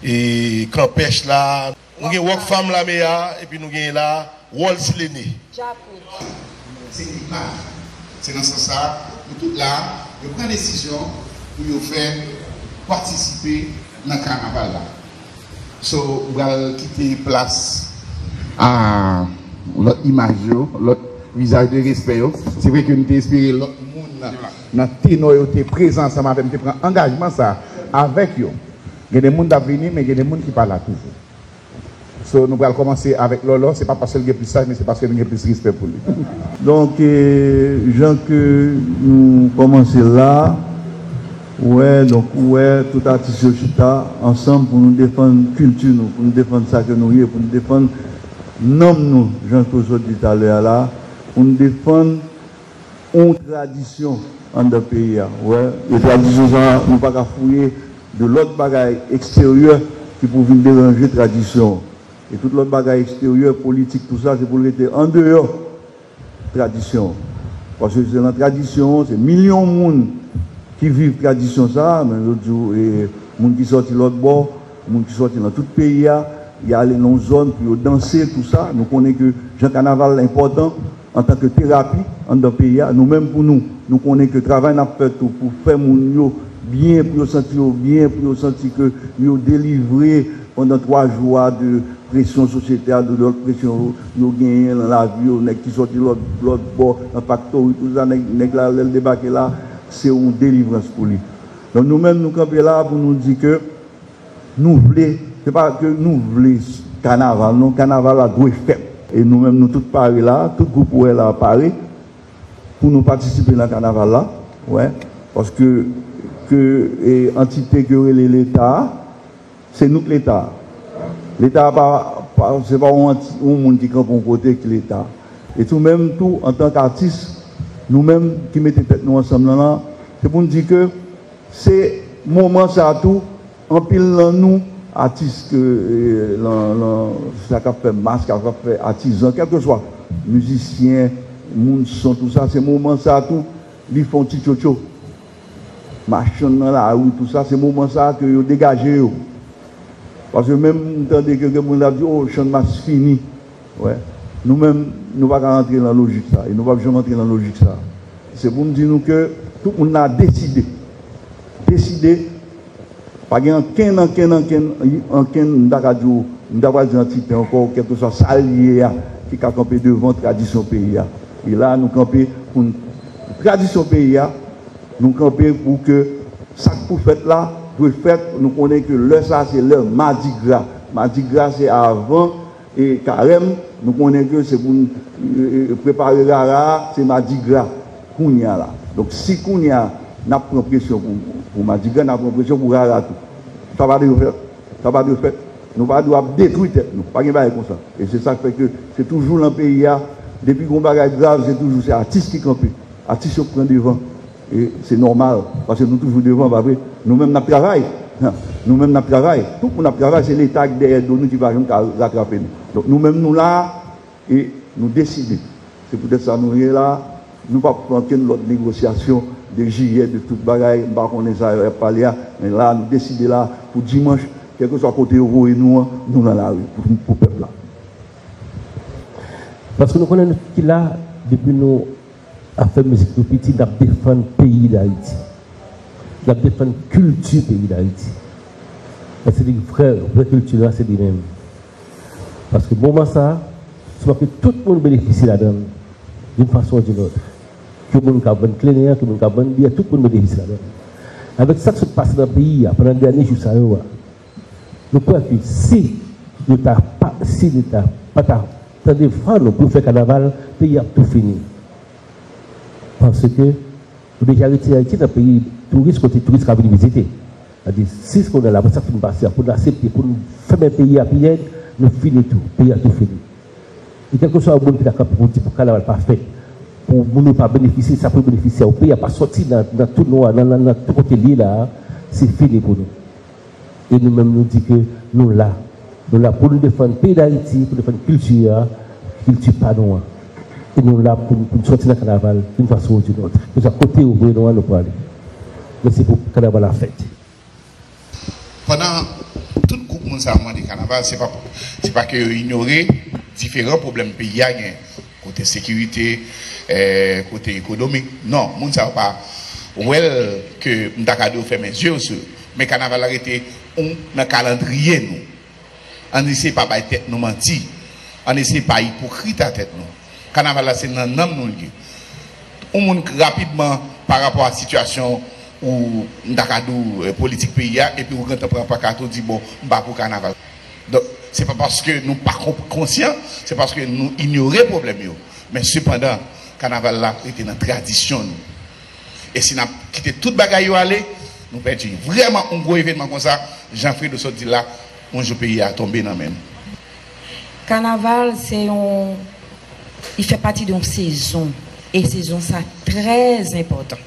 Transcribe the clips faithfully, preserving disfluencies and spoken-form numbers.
e Kanpèch la. Nou gen Rockfam Lamea, epi nou gen la Rolls Lene. Se imaj. Se nan sans sa, nou tout la, yo pran desizyon pou yo fè patisipe nan kanaval la. So, m pral kite plas a lòt imaj yo, lòt vizaj de respè yo. Se vre ke m te espere lòt moun nan, nan tenò yo te prezan ansanm avè m, te pran angajman sa avèk yo. Gen de moun t ap vini, men gen de moun ki pa la toujou. So, nou pral kòmanse avèk Lòlò. Se pa paske l gen plis laj, men se paske nou gen plis respè pou li. Donk, e, jan ke nou kòmanse la, ou wè, donk, ou wè, tout atis yo chita ansanm pou nou defann kilti nou, pou nou defann sa ke nou ye, pou nou defann nanm nou, jan ke w sot di talè a la, pou nou defann yon tradisyon anndan peyi a, ou wè. E tradisyon sa, nou pa ka fouye de lòt bagay eksteryè ki pou vin deranje tradisyon. E tout lòt bagay eksteryè, politik, tou sa, se pou l rete andeyò tradisyon. Paske se nan tradisyon, se milyon moun ki viv tradisyon sa, men yo di w, e, moun ki sòti lòt bò, moun ki sòti nan tout peyi a, y ale nan yon zòn pou yo danse, tou sa. Nou konnen ke jan kanaval la enpòtan antanke terapi anndan peyi a, nou menm pou nou, nou konnen ke travay n ap fè tou pou fè moun yo byen, pou yo santi yo byen, pou yo santi ke yo delivre pandan twa jou a de presyon sosyete a, de lòt presyon yo genyen nan lavi yo, nèg ki sòti lòt, lòt bò, nan faktori, tou sa, nèg, nèg la, lè l debake la, se yon delivrans pou li. Donk, nou menm, nou kanpe la pou nou di ke nou vle, se pa ke nou vle kanaval, non, kanaval la dwe fèt. E nou menm, nou tout pare la, tout gwoup ou wè la pare pou nou patisipe nan kanaval la, wè, paske ke, e, antite ke yo rele Leta a, se nou k Leta a. Leta a pa, pa, se pa yon anti, yon moun ki kanpe yon kote ki Leta a. E tou menm tou, antank atis, nou menm ki mete tèt nou ansanm nan la, se pou n di ke se moman sa a tou, anpil nan nou, atis ke, e, lan, lan, sa k ap fè mas, sa k ap fè atizan, kèlkeswa, mizisyen, moun son, tou sa, se moman sa a tou, li fè yon ti tchotcho. Machann nan lari, tou sa, se moman sa a ke yo degaje yo. Paske menm m tande ke gen moun ap di, "Oh, chanmas fini." Wè. Nou menm, nou pa ka rantre nan lojik sa, e nou p ap janm antre nan lojik sa. Se pou m di nou ke tout moun la deside. Deside, pa gen ankenn, ankenn, ankenn, ankenn, m ta ka di w, m ta pral di antite ankò, kèlkeswa sa l ye a, ki ka kanpe devan tradisyon peyi a. E la, nou kanpe pou n, tradisyon peyi a, nou kanpe pou ke sa k pou fèt la, dwe fèt. Nou konnen ke lè sa, se lè madigra. Madigra, se avan e karèm, nou konnen ke se pou n, e, e, prepare rara a, se madigra kounye a la. Donk, si kounye a, n ap pran presyon pou, pou madigra, n ap pran presyon pou rara tou. Sa pa dwe fèt. Sa pa dwe fèt. Nou pa dwe ap detwi tèt nou. Pa gen bagay konsa. E se sa k fè ke se toujou lan peyi a, depi gon bagay grav, se toujou se atis ki kanpe. Atis yo k pran devan. E se nòmal, paske nou toujou devan, pa vre? Nou menm n ap travay. Nou menm n ap travay. Tout moun ap travay, se Leta k dèyè do nou ki pa janm ka ratrape nou. Donk nou menm nou la, e nou deside. Se poutèt sa nou ye la, nou p ap pran okenn lòt negosyasyon de jiyè, de tout bagay, m pa konnen sa y ap pale a, men la, nou deside la pou dimanch, kèlkeswa kote yo voye nou an, nou nan lari pou, pou pèp la. Paske nou konnen nou ki la, depi nou ap fè mizik nou piti, n ap defann peyi Dayiti. N ap defann kilti peyi Dayiti. Paske se li vrè, vrè kilti la, se li menm. Paske moman sa, se paske tout moun benefisye ladan l, d'une façon ou d'une autre. Ke moun k ap vann kleren an, ke moun k ap vann byè, tout moun benefisye ladan l. Avèk sa k sot pase nan peyi a pandan dènye jou sa yo a, nou kwè ke si nou ta pa, si Leta pa ta tande van nou pou fè kanaval, peyi a ap tou fini. Paske nou deja retire Ayiti nan peyi touris, kote touris ka vin vizite. Sa di, si kounye a la, apre sa k fin pase a, pou n aksepte, pou n fèmen peyi a pi rèd, nou fini tou. Peyi a tou fini. E kèlkeswa yon moun ki ta kanpe pou di pou kanaval pa fèt, pou moun yo pa benefisye sa pou yo benefisye a, peyi a pa sòti nan, nan tou nwa, nan, nan, nan tou kote l ye la a, se fini pou nou. E nou menm, nou di ke nou la. Nou la pou nou defann peyi Dayiti, pou defann kilti a, kilti pa nou an. E nou la pou, pou n sòti nan kanaval, d'une façon ou d'une autre. Ke sa kote yo voye nou an, nou prale. Men se pou kanaval la fèt. Pandan tout Sa yo mande kanaval, se pa, se pa ke yo inyore diferan pwoblèm peyi a gen, kote sekirite, eh, kote ekonomik. Non, moun sa yo pa wè l ke m ta ka di yo fèmen zye yo sou yo. Men kanaval la rete yon nan kalandriye nou. Ann eseye pa bay tèt nou manti. Ann eseye pa ipokrit a tèt nou. Kanaval la se nan nanm nou l ye. Yon moun k rapidman pa rapò a sitiyasyon ou m ta ka di w, eh, politik peyi a, epi ou gentan pran pankart ou di, "Bon, m pa pou kanaval." Donk, se pa paske nou pa konp-, konsyan, se paske nou inyore pwoblèm yo. Men sepandan, kanaval la rete nan tradisyon nou. E si n ap kite tout bagay yo ale, nou pèdi vrèman yon gwo evènman konsa, jan Fredo sot di l la, yon jou peyi a tonbe nan men nou. Kanaval, se yon, li fè pati de yon sezon. E sezon sa trè enpòtan.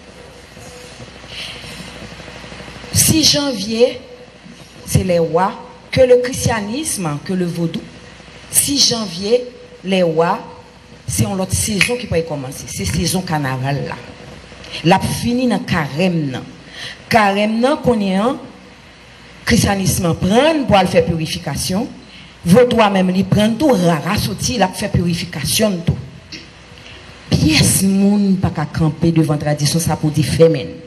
Sis janvye, se lè wa, ke le christianisme, ke le vodou, sis janvye, lè wa, se yon lòt sezon ki pral kòmanse. Se sezon kanaval la. L ap fini nan karèm nan. Karèm nan, kounye an, Krisyanis lan pran l pou al fè pirifikasyon. Vodou a menm li pran l tou, rara soti, l ap fè pirifikasyon l tou. Pyès moun pa ka kanpe devan tradisyon sa pou di fèmen l.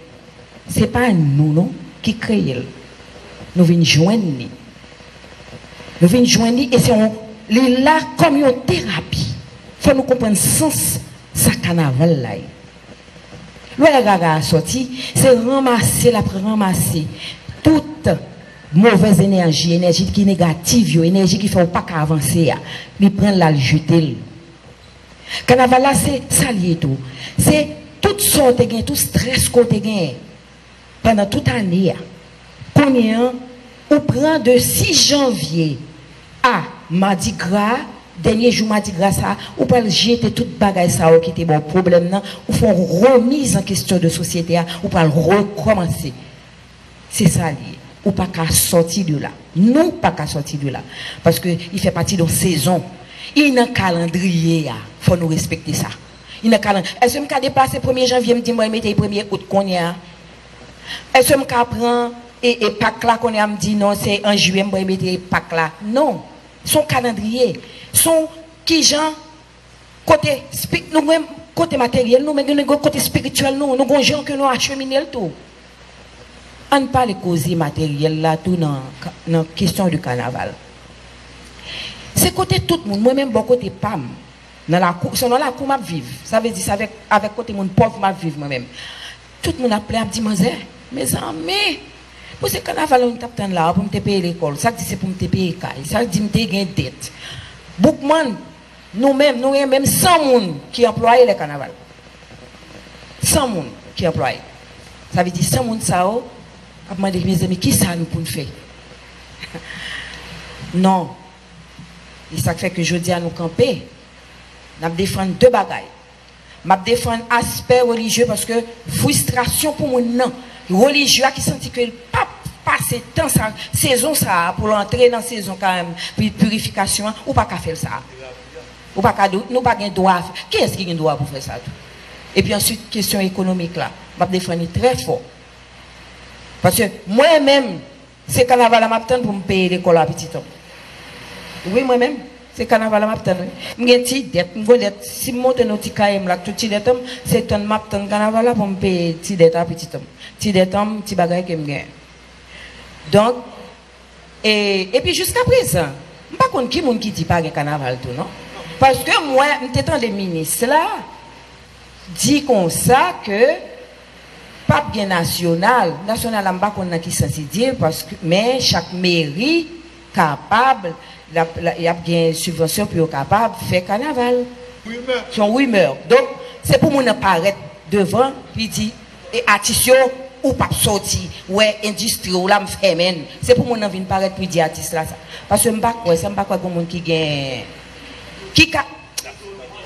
Se pa nou non ki kreye l. Nou vin jwenn li. Nou vin jwenn li e se yon, li la kòm yon terapi. Fò nou konprann sans sa kanaval la ye. Lè rara a sòti, se ranmase l ap ranmase tout movèz enèji, enèji ki negatif yo, enèji ki fè w pa ka avanse a, li pran l al jete l. Kanaval la se sa l ye tou. Se tout sa w te gen, tout strès ke w te genyen pandan tout ane a. Kounye an, ou pran de sis janvye a madigra, dènye jou madigra sa, ou pral jete tout bagay sa yo ki te ba w pwoblèm nan, ou fè yon remiz an kesyon de sosyete a, ou pral rekòmanse. Se sa l ye. Ou pa ka sòti de la. Nou pa ka sòti de la. Paske li fè pati de yon sezon. Li nan kalandriye a. Fò nou respekte sa. Li nan kalandriye. Èske m ka deplase premye janvye, m di m pral mete l premye out kounye a? Èske m ka pran e, e Pak la kounye a, m di non, se an jiyè m pral mete Pak la? Non. Se yon kalandriye. Se yon kijan kote spi-, nou gen kote materyèl nou, men gen kote espirityèl nou. Nou gen yon jan ke nou achemine l tou. Ann pale koze materyèl la tou nan, nan kesyon de kanaval. Se kote tout moun, mwen menm bò kote pa m, nan lakou, se nan lakou m ap viv. Sa vle di se avèk, avèk kote moun pòv m ap viv mwen menm. Tout moun ap plen ap di, "Manzè, mezanmi, pou se kanaval nou t ap tann la a pou m te peye lekòl, sa k di se pou m te peye kay, sa k di m te gen dèt." Boukman, nou menm, nou gen menm san moun ki anplwaye lè kanaval. San moun ki anplwaye. Sa vle di san moun sa yo ap mande, "Mezanmi, kisa nou pou n fè?" Non. E sa k fè ke jodi a nou kanpe, n ap defann de bagay. M ap defann aspè relijye paske fristrasyon pou moun nan, relijye a ki santi ke l p ap pase tan sa, sezon sa a pou l antre nan sezon karèm, pi-, pirifikasyon an, ou pa ka fè l sa. Ou pa ka di, nou pa gen dwa fè. Kiyès ki gen dwa pou fè sa tou? Epi answit, kesyon ekonomik la, m ap defann li trè fò. Paske mwen menm, se kanaval la m ap tann pou m peye lekòl a pitit an m. Wi, mwen menm, se kanaval la m ap tann, wi. M gen ti dèt, m gon dèt. Si m montre nou ti kaye m la ak tout ti dèt an m, se tann m ap tann kanaval la pou m peye ti dèt a pitit an m. Ti dèt an m, ti bagay ke m genyen. Donk, e, epi jiskaprezan, m pa konn ki moun ki di pa gen kanaval tou, non. Paske mwen, m te tande minis la, di konsa ke p ap gen nasyonal. Nasyonal la, m pa konn nan ki sans li di l, paske, men chak meri kapab, l ap, l ap, y ap gen sibvansyon pou yo kapab fè kanaval. Se yon rimè. Donk, se pou moun nan parèt devan, pou l di, e atis yo, ou p ap sòti, wè endistri w la, m fèmen l. Se pou moun nan vin parèt pou l di atis la sa. Paske m pa kwè sa, m pa kwè gen moun ki gen, ki ka,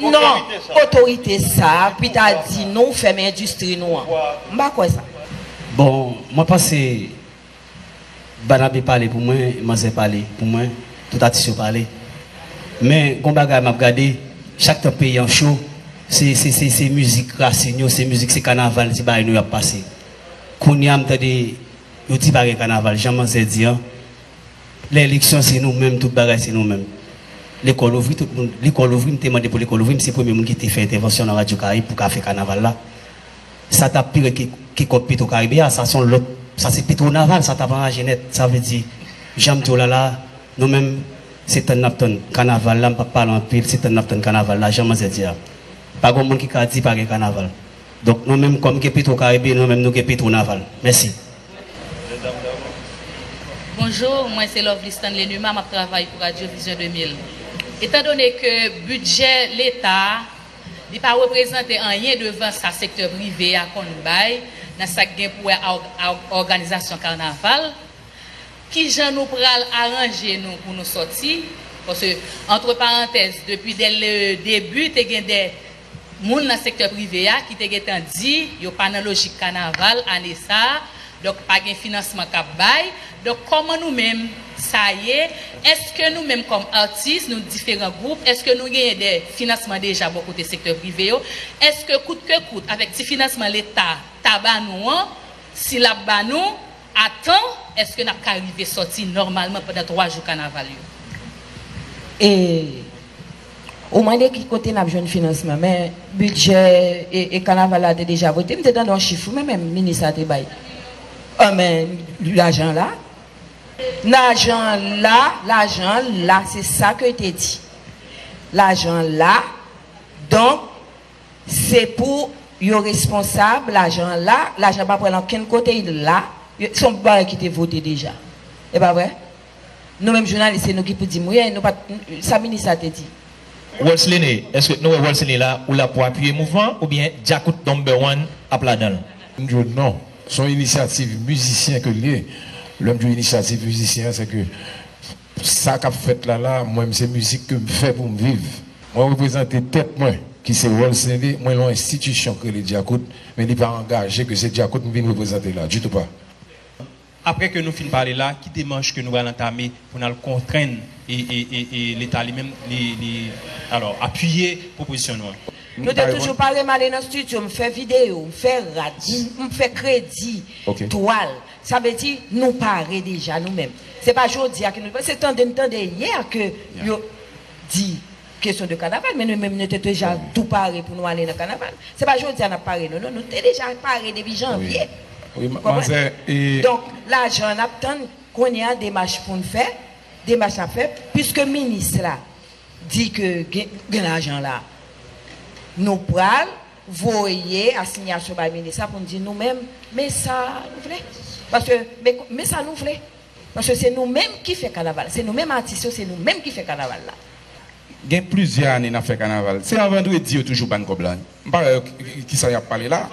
non, otorite sa, pou l ta di nou fèmen endistri nou an. M pa kwè sa. Bon, mwen panse Banabe pale pou mwen, manzè pale pou mwen, tout atis yo pale. Men, gon bagay m ap gade, chak tan peyi an cho, se, se, se, se mizik rasin yo, se mizik, se kanaval, se bagay nou y ap pase. Kounye a, m tande yo di pa gen kanaval, jan manzè di an, Lè eleksyon, se nou menm, tout bagay, se nou menm. Lekòl ouvri, tout moun, lekòl ouvri, m te mande pou lekòl ouvri, m se premye moun ki te fè entèvansyon nan Radyo Karayib pou ka fè kanaval la. Sa t ap pi rèd ke, ke kont Petro Karibe a, sa se yon lòt, sa se Petro Naval, sa t ap anraje nèt. Sa vle di, jan m di w la la, nou menm, se tann n ap tann kanaval la, m p ap pale anpil, se tann n ap tann kanaval la, jan manzè di a. Pa gen moun ki ka di pa gen kanaval. Donk, nou menm, kòm gen Petro Karibe, nou menm, nou gen Petro Naval. Mèsi. Bonjou, mwen se Lovely Stanley Numa, m ap travay pou Radyo Vizyon de mil. Etandone ke bidjè Leta a, li pa reprezante anyen devan sa sektè prive a konn bay nan sa k gen pou wè ak, ak òganizasyon kanaval, kijan nou pral aranje nou pou nou sòti? Paske, antre parantèz, depi dè le debi, te gen de moun nan sektè prive a ki te gentan di yo pa nan lojik kanaval ane sa a, donk pa gen finansman k ap bay. Donk, kòman nou menm sa ye? Èske nou menm kòm atis, nou diferan gwoup, èske nou genyen de finansman deja bò kote sektè prive yo? Èske kout ke kout, avèk ti finansman Leta ta ba nou an, si l ap ba nou a tan, èske n ap ka rive sòti nòmalman pandan twa jou kanaval yo? E ou mande ki kote n ap jwenn finansman, men bidjè e, e kanaval la te deja vote, m te tande yon chif wi, men menm minis la te bay. Anben, lajan la. Lajan la, lajan la, se sa ke te di. Lajan la, donk, se pou yo responsab, lajan la, lajan pa pral ankenn kote, l la, se yon bagay ki te vote deja. E pa vre? Nou menm jounalis, se nou ki pou di m wi, nou pa t, sa minis la te di. Wolslené, èske nou wè Wolslené la, ou la pou apiye mouvman oubyen Djakout number one ap ladan l? M di w non. Se yon inisyativ mizisyen ke l ye. Lè m di w inisyativ mizisyen an, se ke sa k ap fèt la la, mwen m se mizik ke m fè pou m viv. Mwen reprezante tèt mwen, ki se Wolslené, mwen nan yon enstitisyon k rele Djakout, men li pa angaje ke se Djakout m vin reprezante la, ditou pa. Apre ke nou fin pale la, ki demach ke nou pral antame pou n al kontrenn e, e, e, e Leta li menm, li, li, alò, apiye pwopozisyon nou an? Nou te toujou pare, m ale nan estidyo, m fè videyo, m fè rad, m, m fè kredi, twal. Sa vle di, nou pare deja, nou menm. Se pa jodi a ke nou, se tande n tande yè ke yo di kesyon de kanaval, men nou menm nou te deja tou pare pou nou ale nan kanaval. Se pa jodi a n ap pare, non, non, nou te deja pare depi janvye. Ou konprann? Donk, lajan n ap tann, kounye a demach pou n fè, demach n ap fè, piske minis la di ke gen, gen lajan la, nou pral voye asinyasyon bay minis la pou n di nou menm, men sa nou vle. Paske, men, men sa nou vle. Paske se nou menm ki fè kanaval. Se nou menm atis yo, se nou menm ki fè kanaval la. Gen plizyè ane n ap fè kanaval. Se an vandredi yo toujou ban kòb la. M pa wè ki, ki, kisa y ap pale la.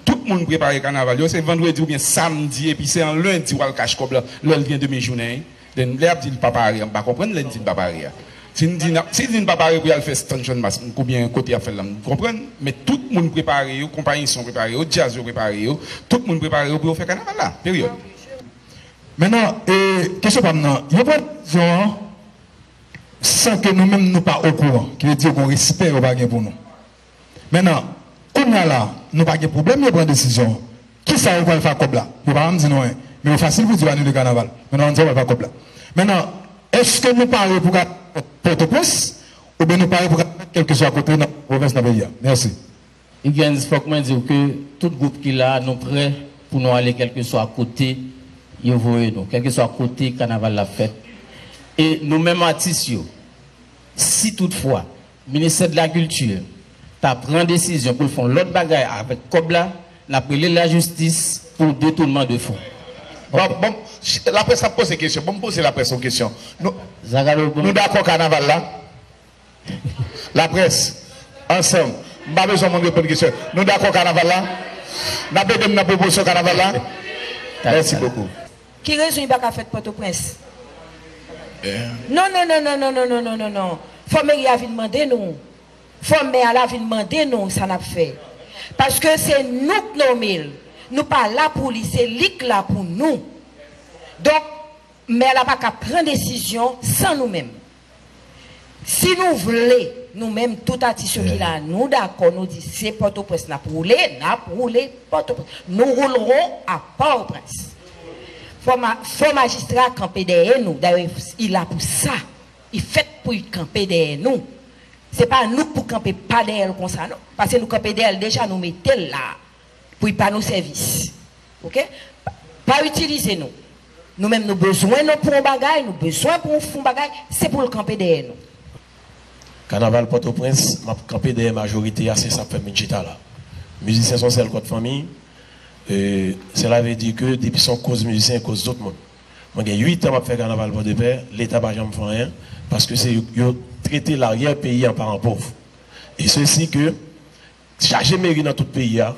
Tout moun prepare kanaval yo. Se vandredi oubyen samdi, epi se an lendi w al kach kòb la, lè l gen demi jounen. Then, lè y ap di l pa pare a, m pa konprann lè n di n pa pare a. Si n di n ap, si n di n pa pare pou y al fè stann Channmas oubyen kote y ap fè l la, m konprann. Men tout moun prepare yo, konpayi son prepare yo, djaz yo prepare yo, tout moun prepare yo pou yo fè kanaval la. Peryòd. Mentnan, e, kesyon pa m nan, yo pran desizyon an san ke nou menm nou pa okouran, ki vle di yo gen yon respè yo pa gen pou nou. Mentnan, kounye a la, nou pa gen pwoblèm yo pran desizyon an. Kisa yo pral fè ak kòb la? Yo pa janm di nou anyen. Men yo fasil pou di yo anile kanaval. Men nou pa konn sa yo pral fè ak kòb la. Mentnan, èske nou pare pou kanaval fèt Pòtoprens? Oubyen nou pare pou kanaval fèt kèlkeswa kote nan pwovens nan peyi a? Mèsi. Huguens, fòk mwen di w ke tout gwoup ki la a, nou prè pou nou ale kèlkeswa kote yo voye nou, kèlkeswa kote kanaval la ap fèt. E nou menm atis yo, si toutfwa Ministè de la Kilti ta pran desizyon pou l fè yon lòt bagay avèk kòb la, n ap rele lajistis pou detounman de fon. Bon, bon, laprès ap poze kesyon. Bon, m poze laprès yon kesyon. Nou, nou dakò kanaval la? Laprès, ansanm, m pa bezwen moun reponn kesyon. Nou dakò kanaval la? N ap ede m nan pwomosyon kanaval la? Mèsi bokou. Ki rezon li pa ka fèt Pòtoprens? Non, non, non, non, non, non, non, non, non, non. Fò meri a vin mande nou. Fò mè a la vin mande nou sa n ap fè. Paske se nou k nome l. Nou pa la pou li, se li k la pou nou. Donk, mè la pa ka pran desizyon san nou menm. Si nou vle, nou menm, tout atis yo ki la, nou dakò, nou di se Pòtoprens n ap woule, n ap woule Pòtoprens. Nous roulerons à Port-au-Prince. Fò ma, fò majistra kanpe dèyè nou. Dayè, li la pou sa. Li fèt pou l kanpe dèyè nou. Se pa nou k pou kanpe pa dèyè l konsa, non. Paske nou kanpe dèyè l deja, nou mete l la pou l pa nou sèvis. Oke? Pa, pa itilize nou. Nou menm, nou bezwen nou pou yon bagay, nou bezwen pou yon, pou yon bagay, se pou l kanpe dèyè nou. Kanaval Pòtoprens, m ap kanpe dèyè majorite a, se sa k fè m vin chita la. Mizisyen se yon sèl kòd fanmi. E, sela vle di ke depi se yon koz mizisyen, e koz tout moun. Mwen gen uit an m ap fè kanaval Pòdepè, Leta pa janm fè anyen, paske se yo, yo trete laryè peyi an paran pòv. E sesi ke chaje meri nan tout peyi a,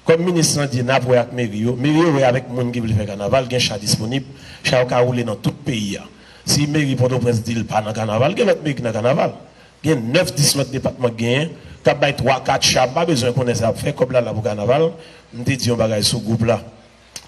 kòm minis lan di n ap wè ak meri yo, meri yo wè avèk moun ki vle fè kanaval, gen cha disponib, cha yo ka woule nan tout peyi a. Si meri Pòtoprens di l pa nan kanaval, gen lòt meri ki nan kanaval. Gen nèf, dis lòt depatman k genyen, k ap bay twa, kat cha, m pa bezwen konnen sa y ap fè, kòb la la pou kanaval. M te di yon bagay sou gwoup la,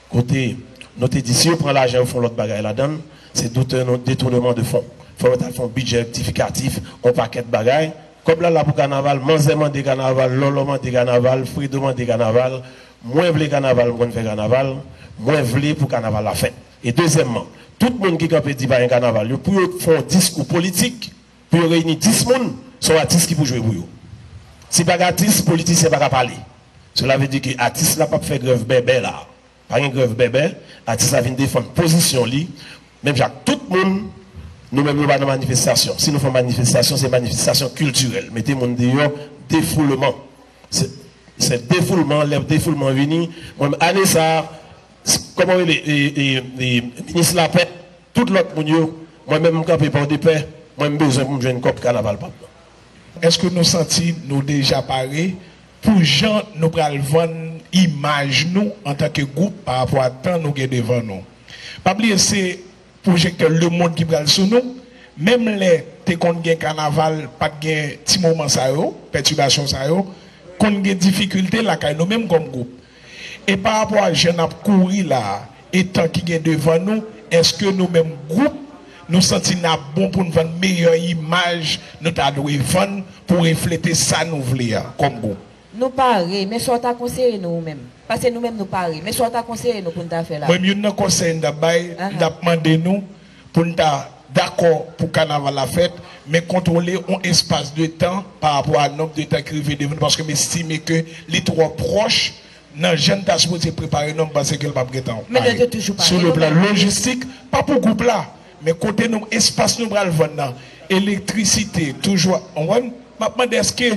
kote nou te di si yo pran lajan yo fè yon lòt bagay ladan l, se doute, detournement de fonds. Fò yo ta fè yon bidjè rektifikatif, yon pakèt bagay. Kòb la la pou kanaval, manzè mande kanaval, lòlò mande kanaval, Fredo mande kanaval. Mwen vle kanaval, m konn fè kanaval. Mwen vle pou kanaval la fèt. E dezyèmman, tout moun ki kanpe di pa gen kanaval yo, pou yo fè yon diskou politik, pou yo reyini dis moun, se yon atis ki pou jwe pou yo. Si pa gen atis, politisyen pa ka pale. Sela vle di ke atis la p ap fè grèv bèbè la. Pa gen grèv bèbè, atis la vin defann pozisyon li, menm jan ak tout moun, nou menm nou pa nan manifestasyon. Si nou fè manifestasyon, se manifestasyon kiltirèl. Mete moun deyò, defoulman. Se, se defoulman, lè defoulman vini, mwen, ane sa, kòman w rele, e, e, e, minis lapè, tout lòt moun yo, mwen menm m kanpe Pòdepè, mwen m bezwen pou m jwenn kòb kanaval pa m nan. Èske nou santi nou deja pare pou jan nou pral vann imaj nou antanke gwoup pa rapò a tan nou gen devan nou? Pa bliye se pwojektè lemonn ki pral sou nou. Menm lè te konn gen kanaval, pa t gen ti moman sa yo, pètibasyon sa yo, konn gen difikilte lakay nou menm kòm gwoup. E pa rapò a jan n ap kouri la a, e tan ki gen devan nou, èske nou menm gwoup, nou santi n ap bon pou n vann meyè imaj nou ta dwe vann pou reflete sa nou vle a kòm gwoup? Nou pare, men sa w ta konseye nou ou menm? Paske nou menm nou pare, men sa w ta konseye nou pou n ta fè la? Mwen menm youn nan konsèy m t ap bay, m t ap mande nou pou n ta dakò pou kanaval la fèt, men kontwole yon espas de tan pa rapò a nonb de tan ki rive devan nou, paske m estime ke li twò pwòch nan jan n ta sipoze prepare nou, m panse ke l p ap gentan pare. Sou le plan lojistik, pa pou gwoup la, men kote nou, espas nou pral vann nan, elektrisite, toujou, w konprann? M ap mande èske,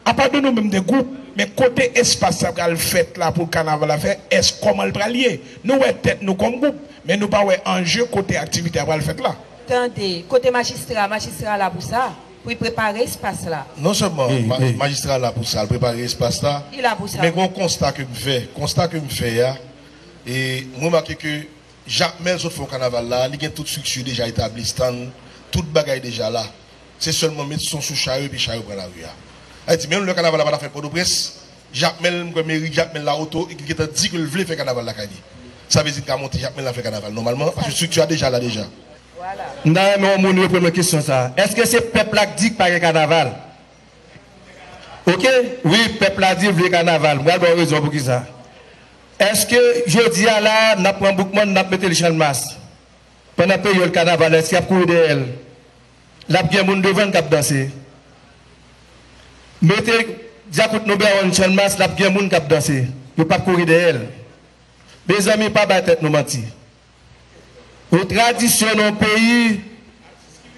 apa de nou menm de gwoup, men kote espas sa pral fèt la pou kanaval la fèt, èske kòman l pral ye? Nou wè tèt nou kòm gwoup, men nou pa wè anje kote aktivite a pral fèt la. Tande, kote majistra, majistra la pou sa, pou l prepare espas la. Non sèlman majistra la pou sa, l prepare espas la, men gen yon konsta ke m fè, konsta ke m fè a, e m remake ke Jakmèl sot fè yon kanaval la, li gen tout estrikti deja etabli, stann, tout bagay deja la. Se sèlman met son sou cha yo epi cha yo pran lari a. Sa vle di, menm lè kanaval la pa ta fèt Pòtoprens, Jakmèl, m kwè meri Jakmèl la oto, li gentan di ke l vle fè kanaval lakay li. Sa vle di n ka monte Jakmèl la fè kanaval nòmalman, paske estrikti a deja la deja. M ta renmen yon moun reponn mwen kesyon sa a. Èske se pèp la k di k pa gen kanaval? Oke, wi, pèp la di l vle kanaval. M pral ba w rezon poukisa. Èske jodi a la a, n ap pran Boukman, n ap mete l Channmas? Pandan peryòd kanaval la, èske y ap kouri dèyè l? L ap gen moun devan l k ap danse. Mete Djakout Number One Channmas, l ap gen moun k ap danse. Yo p ap kouri dèyè l. Mezanmi, pa bay tèt nou manti. Yon tradisyon nan yon peyi,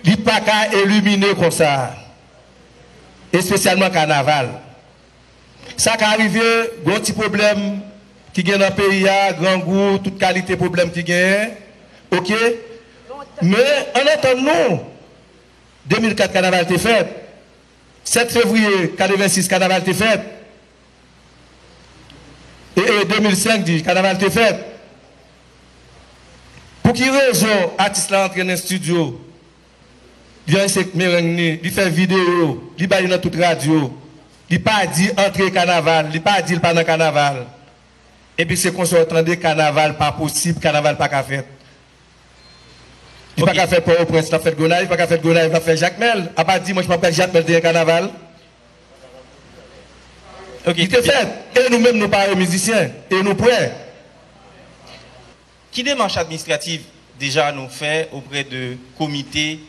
li pa ka elimine konsa. Espesyalman kanaval. Sa ka rive, gen yon ti pwoblèm ki gen nan peyi a, grangou, tout kalite pwoblèm ki genyen, oke? Men, ann antann nou, de mil kat kanaval te fèt, sèt fevriye katrevensis kanaval te fèt, e, e, de mil senk di kanaval te fèt. Pou ki rezon atis la antre nan estidyo, li ranse mereng li, li fè videyo, li ba li nan tout radyo, li pa di antre kanaval, li pa di l pa nan kanaval. Epi se konsa w tande kanaval pa posib, kanaval pa ka fèt. Li pa ka fèt Pòtoprens, l ap fèt Gonayiv, li pa ka fèt Gonayiv, l ap fèt Jakmèl. Apa dimanch m ap gad Jakmèl te gen kanaval. Li te fèt. E nou menm nou pare mizisyen. E nou prè. Ki demach administrativ deja nou fè oprè de komite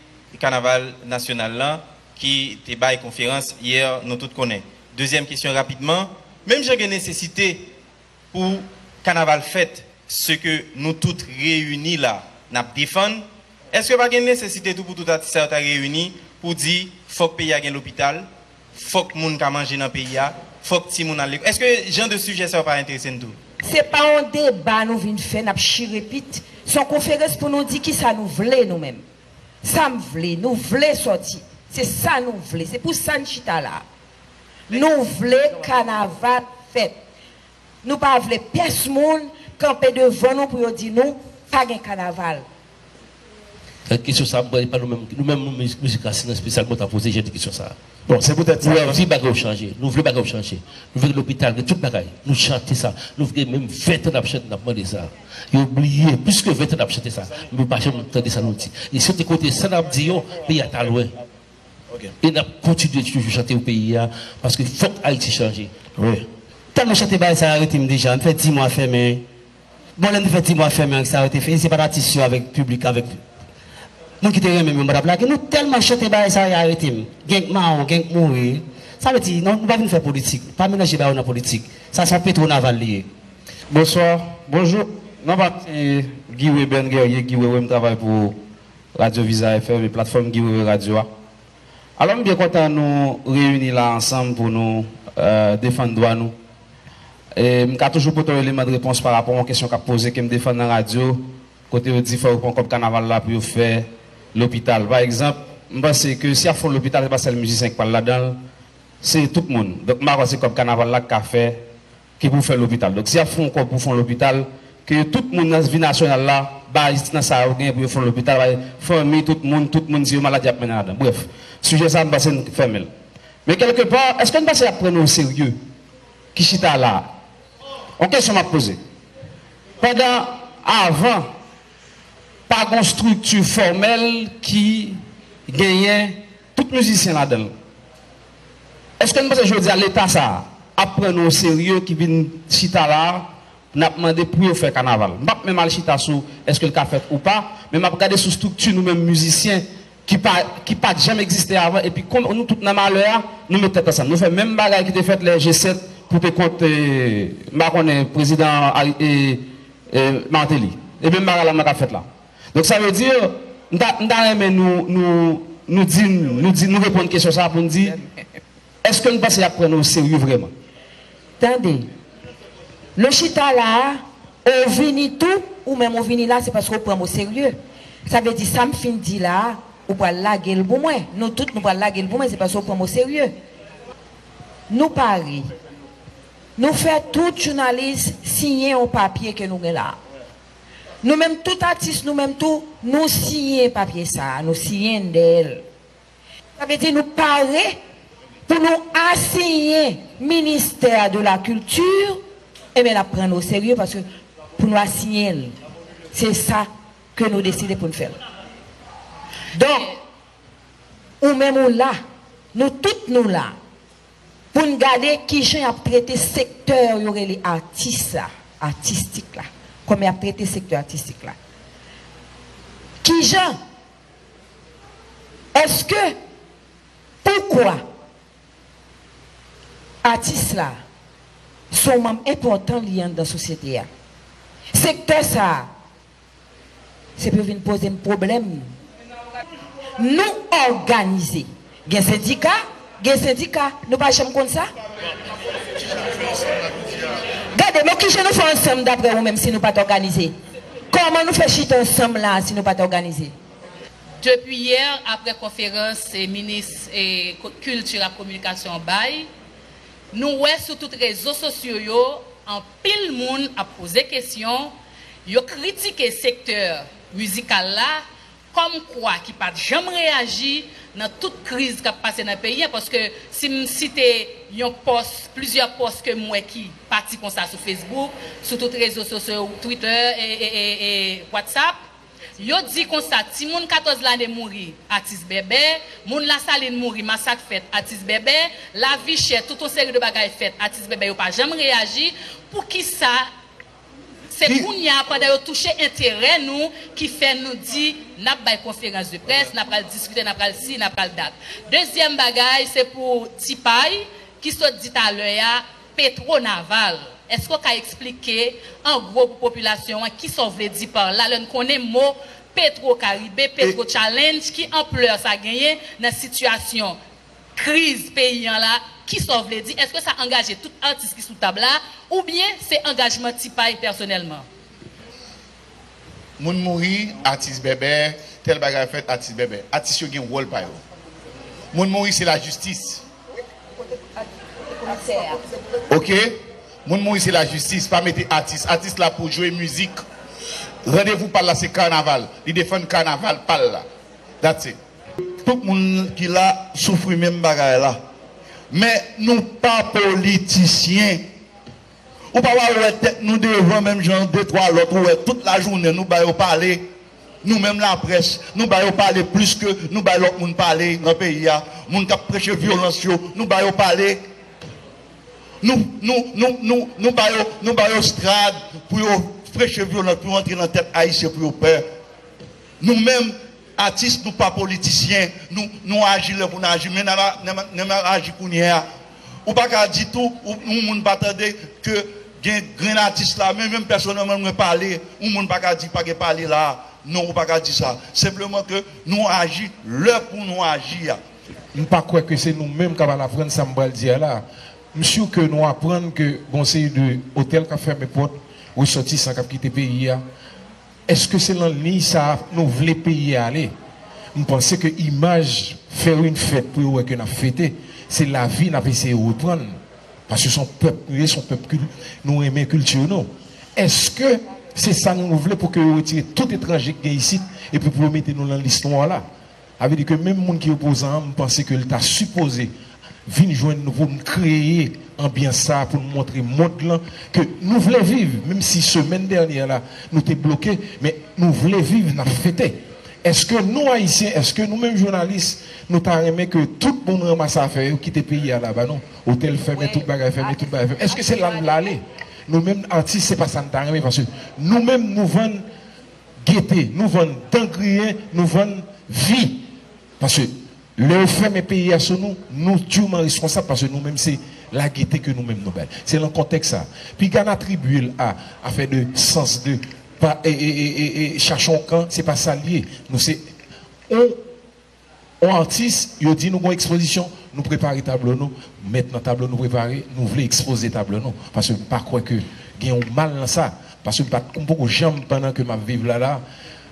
kanaval nasyonal lan ki te bay konferans yè, nou tout konnen? Dezyèm kesyon rapidman, menm jan gen nesesite pou kanaval fèt, se ke nou tout reyini la, n ap defann, èske pa gen nesesite tou pou tout atis sa yo ta reyini pou di fòk peyi a gen lopital, fòk moun ka manje nan peyi a, fòk timoun al lekòl? Èske jan de sijè sa yo pa enterese n tou? Se pa yon deba nou vin fè, n ap chire pit. Se yon konferans pou nou di kisa nou vle nou menm. Sa m vle, nou vle sòti. Se sa nou vle. Se pou sa n chita la. Nou vle kanaval fèt. Nou pa vle pyès moun kanpe devan nou pou yo di nou pa gen kanaval. Kesyon sa a, mwen, e pa nou menm, nou menm, nou mizik la, se nan espesyalman ta poze jèn kesyon sa a. Bon, se poutèt sa. Nou anvi bagay yo chanje. Nou vle bagay yo chanje. Nou vle lopital, gen tout bagay. Nou chante sa. Nou vle menm ven tan n ap chante, n ap mande sa. Yo bliye, plis ke ven tan n ap chante sa. Men yo pa janm tande sa nou di. E si yo te koute sa n ap di yo, peyi a ta lwen. E n ap kontinye toujou chante pou peyi a, paske fòk Ayiti chanje. Wi. Tèlman chante bagay sa yo arete m deja. M fè dis mwa fèmen. Bon, lè m te fè dis mwa fèmen ak sa yo te fè, e se pa t atis yo avèk piblik, avèk moun ki te renmen m yo, m pa t ap lage. Nou tèlman chante bagay sa yo, y arete m. Gen k mawon, gen k mouri. Sa vle di, non, nou pa vin fè politik. Pa melanje bagay yo nan politik. Sa se yon petwonaval li ye. Bonswa. Bonjou. Non pa m se Guy Weber Guerrier, Guy Wewe, m travay pou Radyo Viza F M e platfòm Guy Wewe Radio a. Alò, m byen kontan nou reyini la ansanm pou nou defann dwa nou. E m ka toujou pote yon eleman de repons pa rapò a yon kesyon k ap poze ke m defann nan radyo, kote yo di fò yo pran kòb kanaval la pou yo fè lopital. Pa egzanp, m panse ke si y ap fè yon lopital, se pa sèl mizisyen ki pral ladan l, se tout moun. Donk, m pa kwè se kòb kanaval la k ka fè ki pou fè lopital. Donk, si y ap fè yon kòb pou fè yon lopital, ke tout moun nan vi nasyonal la bay nan sa yo gen pou yo fè yon lopital, bay fanmi, tout moun, tout moun, si yo malad, y ap mennen ladan. Brèf, sijè sa a, m panse n fèmen l. Men kèlkepa, èske n panse y ap pran nou oserye ki chita la a? Yon kesyon m ap poze. Pandan, avan, pa gen yon estrikti fòmèl ki genyen tout mizisyen ladan l. Èske n panse jodi a Leta sa a ap pran nou oserye ki vin chita la a, n ap mande pou yo fè kanaval? M p ap menm al chita sou èske l ka fèt ou pa, men m ap gade sou estrikti nou menm mizisyen ki pa ki pa t janm egziste avan, epi kon nou tout nan malè a, nou met tèt ansanm. Nou fè menm bagay ki te fèt lè G sèt pou te kont, e, m pa konnen, prezidan Ari- e, e, Martelly. E menm bagay la mwen k ap fèt la. Donk sa vle di, m ta, m ta renmen nou, nou, nou di, nou di, nou reponn kesyon sa a pou n di, èske n panse y ap pran nou oserye vrèman? Tande, nou chita la a, ou vini tou, ou menm ou vini la, se paske ou pran m oserye. Sa vle di sa m fin di la a, ou pral lage l pou mwen. Nou tout nou pral lage l pou mwen, se paske ou pran m oserye. Nou pare. Nou fè tout jounalis siyen yon papye ke nou gen la a. Nou menm tout atis, nou menm tou, nou siyen papye sa a, nou siyen dèyè l. Sa vle di nou pare pou nou asiyen ministè de la kilti, enben n ap pran l oserye paske pou nou asiyen l. Se sa ke nou deside pou n fè l. Donk, ou menm ou la, nou tout nou la, pou n gade kijan y ap trete sektè yo rele atis la, atistik la, kòman y ap trete sektè atistik la. Kijan, èske, poukwa atis la se yon manm enpòtan li anndan sosyete a? Sektè sa a, se pou yo vin poze m pwoblèm. Nou òganize. Gen sendika, gen sendika. Nou pa janm konn sa? Gade, men kijan nou fè ansanm dapre ou menm si nou pa t òganize? Kòman nou fè chita ansanm la si nou pa t òganize? Depi yè, apre konferans e minis e kilti ak kominikasyon bay, nou wè sou tout rezo sosyo yo, anpil moun ap poze kesyon, yo kritike sektè mizikal la, kòmkwa ki pa t janm reyaji nan tout kriz k ap pase nan peyi a, paske si m site yon pòs, plizyè pòs ke m wè ki pati konsa sou Facebook, sou tout rezo sosyo, Twitter e, e, e, e WhatsApp, yo di konsa, timoun katòz lane mouri, atis bèbè, moun Lasalin mouri, masak fèt, atis bèbè, lavi chè, tout yon seri de bagay fèt, atis bèbè, yo pa janm reyaji. Poukisa Se kounye a, pandan yo touche enterè nou, ki fè nou di, n ap bay konferans de près, n ap pral diskite, n ap pral si, n ap pral dat. Dezyèm bagay, se pou Tipay, ki sot di talè a, Petwo Naval. Èske w ka eksplike, an gwo, pou popilasyon an, kisa w vle di pa la, lè n konnen mo Petwo Karibe, Petwo Challenge, ki anplè sa genyen nan sitiyasyon kriz peyi an la, kisa w vle di? Èske sa angaje tout atis ki sou tab la, oubyen se angajman Tipay pèsonèlman? Moun mouri, atis bèbè, tèl bagay fèt, atis bèbè. Atis yo gen wòl pa yo. Moun mouri, se lajistis. Oke? Moun mouri, se lajistis. Pa mete atis. Atis la pou jwe mizik. Randevou pa l la, se kanaval. Li defann kanaval pa l la. That's it. Tout moun ki la soufri menm bagay la. Men nou pa politisyen. Ou pa wè tèt nou devan menm jan de twa lòt, ou wè tout lajounen nou ba yo pale. Nou menm laprès, nou ba yo pale plis ke nou bay lòt moun pale nan peyi a. Moun k ap preche vyolans yo, nou ba yo pale. Nou, nou, nou, nou, nou ba yo, nou ba yo strad pou yo preche vyolans, pou yo antre nan tèt Ayisyen, pou yo pè. Nou menm, atis, nou pa politisyen, nou, nou aji lè pou n aji, men n ap, n ap, n ap aji kounye a. Ou pa ka di tou, ou, yon moun pa tande ke gen grenn atis la, men menm pèsonèlman mwen pale, yon moun pa ka di pa gen pale la. Non, ou pa ka di sa. Senpleman ke nou aji lè pou nou aji a. M pa kwè ke se nou menm k ap al aprann sa m pral di a la. M si ke nou aprann ke gon seri de otèl k ap fèmen pòt, resòtisan k ap kite peyi a. Èske se nan liy sa a nou vle peyi a ale? M panse ke imaj fè yon fèt pou yo wè ke n ap fete, se lavi n ap eseye reprann. Paske se yon pèp nou ye, se yon pèp ki nou renmen kilti nou. Èske se sa nou vle pou ke yo retire tout etranje ki gen isit epi pou yo mete nou nan lis nwa la? Sa vle di ke menm moun ki opozan an, m panse ke l ta sipoze vin jwenn nou pou n kreye anbyans sa a, pou n montre mond lan ke nou vle viv, menm si semèn dènyè la nou te bloke, men nou vle viv, n ap fete. Èske nou Ayisyen, èske nou menm jounalis, nou ta renmen ke tout moun ranmase afè yo, kite peyi a la ba nou? Otèl fèmen, tout bagay fèmen, tout bagay fèmen. Èske se la n vle ale? Nou menm atis, se pa sa n ta renmen, paske nou menm nou vann gete, nou vann dan griyen, nou vann vi. Paske lè yo fèmen peyi a sou nou, nou diman responsab, paske nou menm se lagete ke nou menm nou bay. Se nan kontèks sa. Piga n atribye l a afè de sans de pa, e, e, e, e, e chache yon kan, se pa sa l ye. Nou se yon, yon atis, yo di nou gon ekspozisyon, nou prepare tablo nou, mèt nan tablo nou prepare, nou vle ekspoze tablo nou. Paske m pa kwè ke gen yon mal nan sa. Paske m pa t, m poko janm pandan ke m ap viv la la,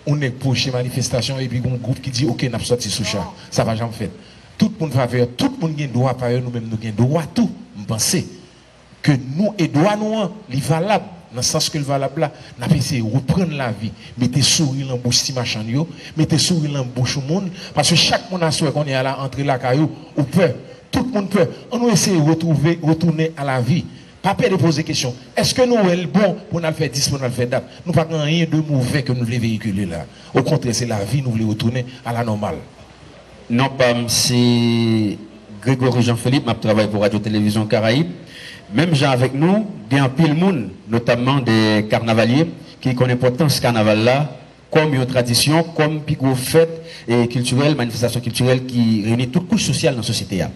yon nèg pwoche manifestasyon epi gon gwoup ki di oke n ap sòti sou cha. Sa pa janm fèt. Tout moun favè, tout moun gen dwa pa yo, nou menm nou gen dwa tou, m panse. Ke nou e dwa nou an, li valab, nan sans ke l valab la, n ap eseye reprann lavi, mete souri lan bouch ti machann yo, mete souri lan bouch moun, paske chak moun aswè kounye a la antre lakay ou, ou pè, tout moun pè, ann nou eseye retwouve, retounen a lavi. Pa pè de poze kesyon, èske nou wè l bon pou n al fè dis, pou n al fè dat? Nou pa gen anyen de move ke nou vle veyikile la. Okontrè, se lavi nou vle retounen a la nòmal. Non pa m se Gregory Jean Philippe, m ap travay pou Radyo Televizyon Karayib. Menm jan avèk nou, gen anpil moun, notamman de kanavalye, ki konn enpòtans kanaval la kòm yon tradisyon, kòm pi gwo fèt e kiltirèl, manifestasyon kiltirèl ki reyini tout kouch sosyal nan sosyete a.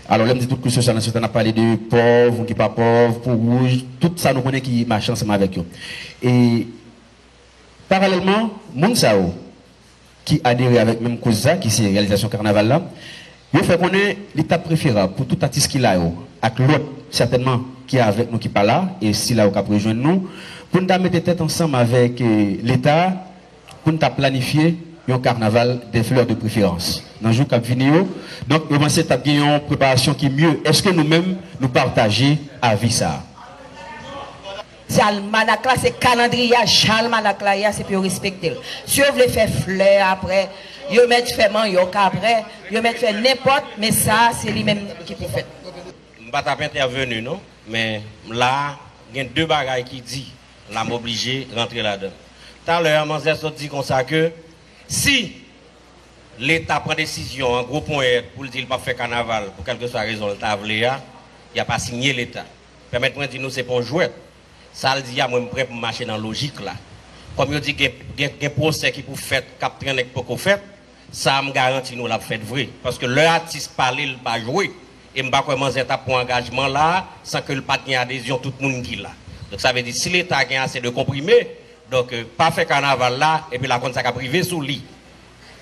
Alò, lè m di tout kouch sosyal nan sosyete a, n ap pale de pòv, moun ki pa pòv, po wouj, tout sa nou konnen ki mache ansanm avèk yo. E paralèlman, moun sa yo, ki adere avèk menm koz sa, ki se reyalizasyon kanaval la, yo fè konnen li t ap preferab pou tout atis ki la yo, ak lòt, sètènman, ki avèk nou ki pa la, e sila yo k ap rejwenn nou, pou n ta mete tèt ansanm avèk, e, Leta, pou n ta planifye yon kanaval de fleurs de préférence nan jou k ap vini yo. Donk, yo panse t ap gen yon preparasyon ki mye. Èske nou menm, nou pataje avi sa a? Se almanak la, se kalandriye a, jan almanak la ye a, se pou yo respekte l. Si yo vle fè flè apre, yo mèt fè manyòk apre, yo mèt fè nenpòt, men sa a, se li menm ki pou fèt. M pa t ap entèveni non, men la a, gen de bagay ki di, la m oblije rantre ladan l. Talè a, manzè sot di konsa ke si Leta pran desizyon an gwo ponyèt pou l di l p ap fè kanaval pou kèlkeswa rezon l ta vle a, y ap asinye Leta. Pèmèt mwen di nou se pa yon jwèt. Sa l di a, mwen m prè pou m mache nan lojik la. Kòm yo di gen, gen, gen pwosè ki pou fèt, k ap trennen, k poko fèt, sa a m garanti nou l ap fèt vre. Paske lè atis pale, l pa jwe. E m pa kwè manzè t ap pran angajman la a san ke l pa t gen adezyon tout moun ki la. Donk sa vle di si Leta gen ase de konprime, donk, euh, pa fè kanaval la, epi l a konn sa k ap rive sou li.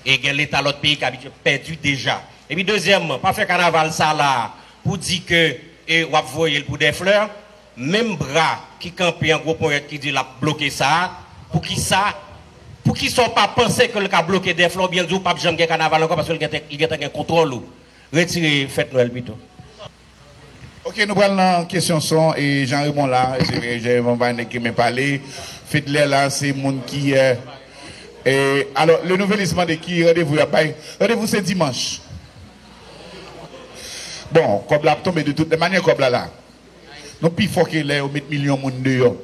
E gen Leta lòt peyi k abitye pèdi deja. Epi dezyèmman, pa fè kanaval sa la a pou di ke, e, w ap voye l pou dè flè. Menm bra ki kanpe an gwo ponyèt ki di l ap bloke sa a, poukisa, poukisa w pa panse ke l ka bloke dè flè oubyen l di w p ap janm gen kanaval ankò paske l gentan, li gentan gen kontwòl ou? Retire fèt Nwèl pito. Ok, nou pral nan kesyon son e Jean Raymond la, se vre, Jean Raymond pa nèg ki men pale. Fedlè la, se moun ki, euh, e, alò, Le Nouvelliste mande ki randevou y ap bay. Randevou se dimanch. Bon, kòb la ap tonbe de tout lè manyè, kòb la la. Nou pi fò ke lè yo met milyon moun deyò.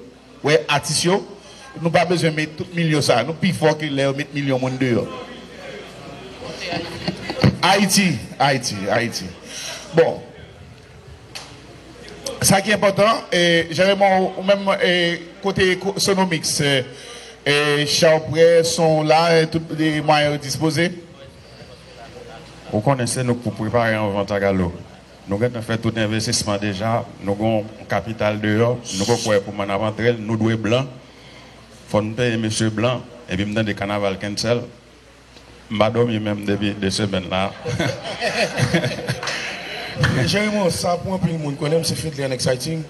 Wè, atis yo, nou pa bezwen met tout milyon sa. Nou pi fò ke lè yo met milyon moun deyò. Ayiti, Ayiti, Ayiti. Bon. Sa ki enpòtan, e, Jean Raymond, ou menm, e, kote ko-, Sonomix, e, e, chan w prè, son w la, e, tout, e, mwayen yo dispoze? Ou konnen se nou k pou prepare anvan Tagalo. Nou gentan fè tout envestisman deja, nou gen yon kapital deyò, nou gen kwè pou moun ap antre l, nou dwe blan. Fò n peye mesye blan, epi m tande kanaval cancel. M pa dòmi menm depi de semèn la. Jean Raymond, sa pou anpil moun konnen m se Fedlè an Exciting.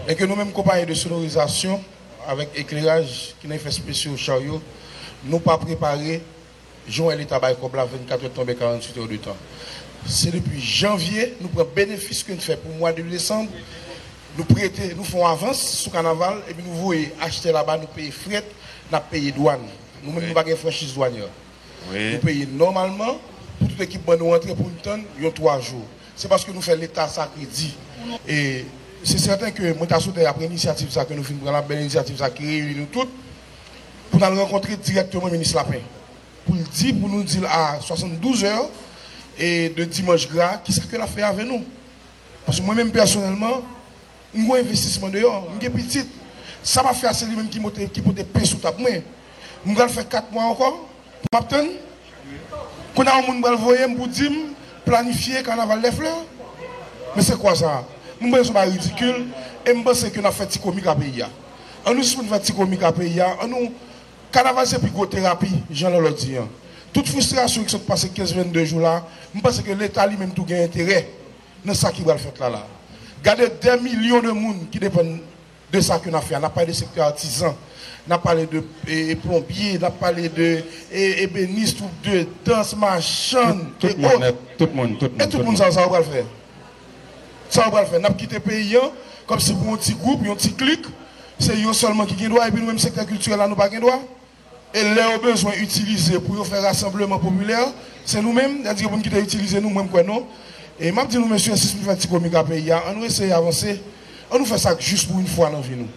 E ke nou menm konpayi de sonorizasyon avèk ekleraj ki nan efè spesyo Chariot, nou pa prepare jan w wè Leta bay kòb la vennkat è tonbe karanntuit è de tan. Se depi janvye nou pran benefis ke n fè pou mwa de desanm, nou prete, nou fè yon avans sou kanaval, epi nou voye achtè laba, nou peye frèt, n ap peye dwàn. Nou menm nou pa gen franchiz dwanyè. Nou peye nòmalman pou tout ekipman nou antre pou n tann yon twa jou. Se paske nou fè Leta sa kredi. E se sèten ke mwen ta swete apre inisyativ sa ke nou fin pran la, bèl inisyativ sa ki reyini nou tout, pou n al rankontre dirèkteman minis Lapen. Pou l di, pou nou di l a swasanndouz è e de dimanch gra, kisa ke l ap fè avè nou. Paske mwen menm pèsonèlman, m gen yon envestisman deyò, m gen pitit. Sa m ap fè a se li menm ki mote, ki pote pen sou tab mwen. M pral fè kat mwa ankò, m ap tann. Kounye a yon moun pral voye m pou di m planifye kanaval dè flè. Men se kwa sa? M panse se yon bagay ridikil e m panse ke n ap fè ti komik a peyi a. An nou sispann fè ti komik a peyi a, an nou, kanaval se pi gwo terapi, jan Lòlò di an. Tout fristrasyon ki sot pase kenz vennde jou la, m panse ke Leta li menm tou gen enterè nan sa ki pral fèt la la. Gade dè milyon de moun ki depann de sa ke n ap fè a. N ap pale de sektè atizan, n ap pale de, e, e, plonbye, n ap pale de, e, ebenis, twoup de dans, machann, e ot. Tout, tout moun, tout moun, tout moun, tout moun. E tout moun sa, sa yo pral fè? Sa yo pral fè? N ap kite peyi an kòmsi pou yon ti gwoup, yon ti klik, se yo sèlman ki gen dwa, epi nou menm sektè kiltirèl la, nou pa gen dwa? E lè yo bezwen itilize pou yo fè rasanbleman popilè, se nou menm, sa di ke pou n kite itilize nou, mwen m kwè non. E m ap di nou, mesye, sis nou fè ti komik a peyi a, an nou eseye avanse, an nou fè sa k jis pou yon fwa nan vi nou.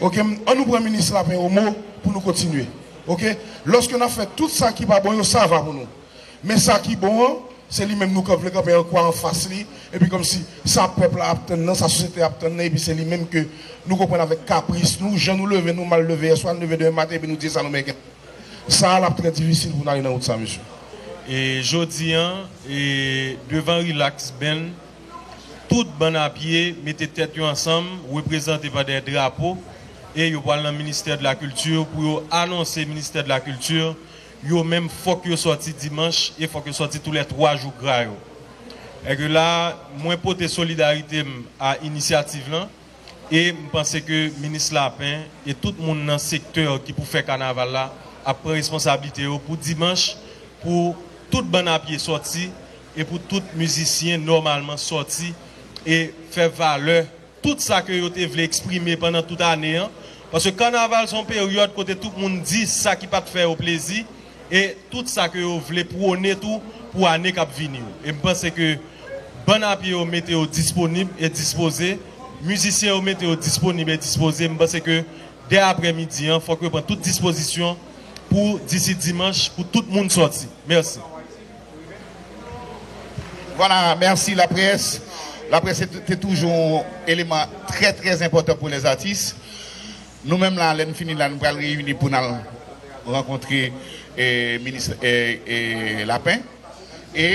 Oke, m, an nou pran minis Lapen o mo pou nou kontinye. Oke, lòske n ap fè tout sa ki pa bon yo, sa va pou nou. Men sa ki bon an, se li menm nou k ap vle kanpe an kwa anfas li, epi kòmsi sa pèp la ap tann nan, sa sosyete a ap tann nan, epi se li menm ke nou konprann avèk kapris nou, jan nou leve, nou mal leve yèswa, n leve demen maten, epi nou di e sa nou mèt gen. Sa a l ap trè difisil pou n ale nan wout sa, mesye. E jodi an, e devan Relax Band, tout bann a pye mete tèt yo ansanm, reprezante pa dèyè drapo, e yo pral nan ministè de la kilti pou yo anonse ministè de la kilti yo menm fòk yo sòti dimanch e fòk yo sòti tou lè twa jou gra yo. Èk la, mwen pote solidarite m a inisyativ lan e m panse ke minis Lapen e tout moun nan sektè ki pou fè kanaval la ap pran responsablite yo pou dimanch, pou tout bann a pye sòti e pou tout mizisyen nòmalman sòti e fè valè tout sa ke yo te vle eksprime pandan tout ane an. Paske kanaval se yon peryòd kote tout moun di sa ki pa t fè yo plezi e tout sa ke yo vle pwone tou pou ane k ap vini yo. E m panse ke bann a pye yo mete yo disponib e dispoze, mizisyen yo mete yo disponib e dispoze. M panse ke dè aprèmidi an, fòk yo pran tout dispozisyon pou disi dimanch, pou tout moun sòti. Mèsi. Vwala, mèsi laprès. Laprès se te toujou yon eleman trè, trè enpòtan pou lèzatis. Nou menm la, lè n fini la, nou pral reyini pou n al rankontre e, minis e, e, Lapen. E